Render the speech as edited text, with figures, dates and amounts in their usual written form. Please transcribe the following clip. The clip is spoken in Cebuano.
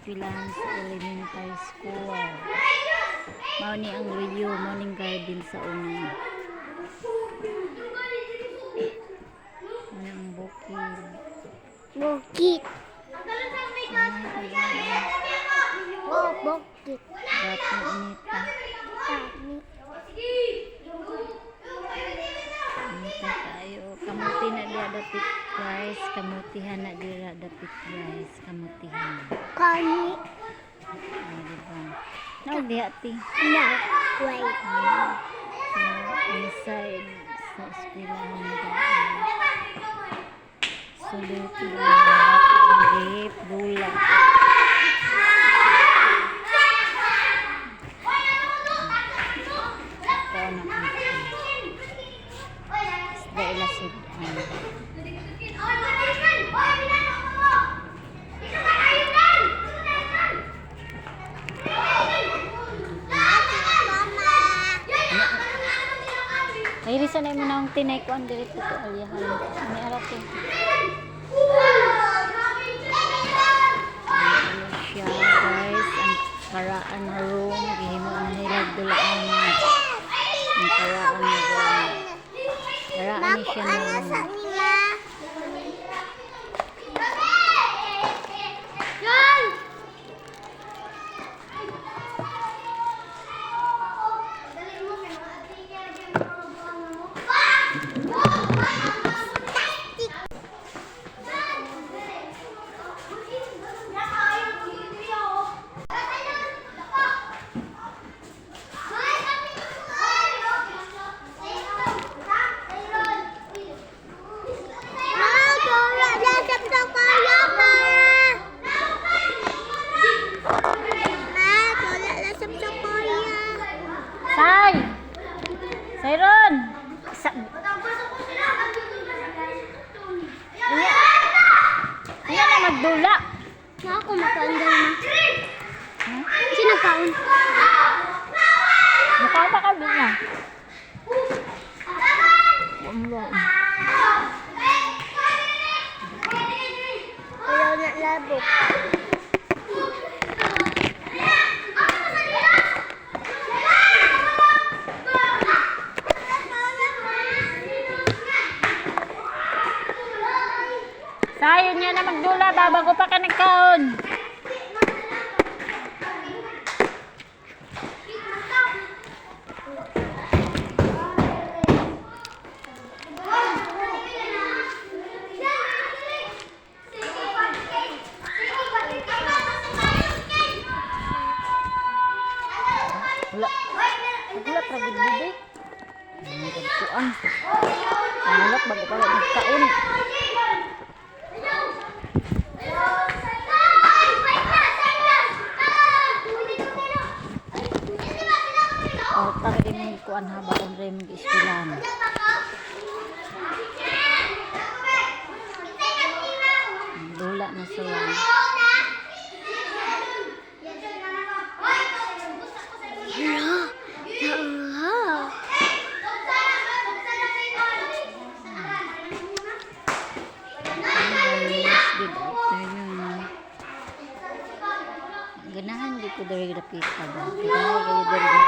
Eskwelahan sa elementary school. Mao ni ang luyo, mao ning garden sa una. Mao ni ang bukid. Bukit. Ay, Oh, bukit. Gatong inita. Kami. Inita kayo. Kamuti na diya dapit, guys. Kamutihan na diya dapit, guys. Kamutihan. Kami. Ay, diba? Naog diha ti. No. Wait. So, inside sa eskwelahan guys. Sulod ang dula. Ito na isda ila sudan. Ay, risa na mo na ang tinay ko ang diri to alyahan. Ani arate. Ano siya, guys, ang karaan na room gihimo na nila dulaan. Ang karaan na room. Karaan ni siya na Ano room. sa nila? Say! Sayron! Sa. Iya. Iya na magdula. Ako makaandal na. Sino kaon? Mukha pa ka na. Wala. Ayaw na labok. Sayon niya na magdula ba bago pa ka nagkaon. Wala. Wala pra gud bibi. Nagkuan. Wala bago pa nagkaon. Oh, para din mo kuan ha ba kung rin mag-eskwelahan. Dula na sila. Hala. Naangha. Guys, good afternoon. Ganahan di ko diri dapit pa ba? Ganahan kayo diri.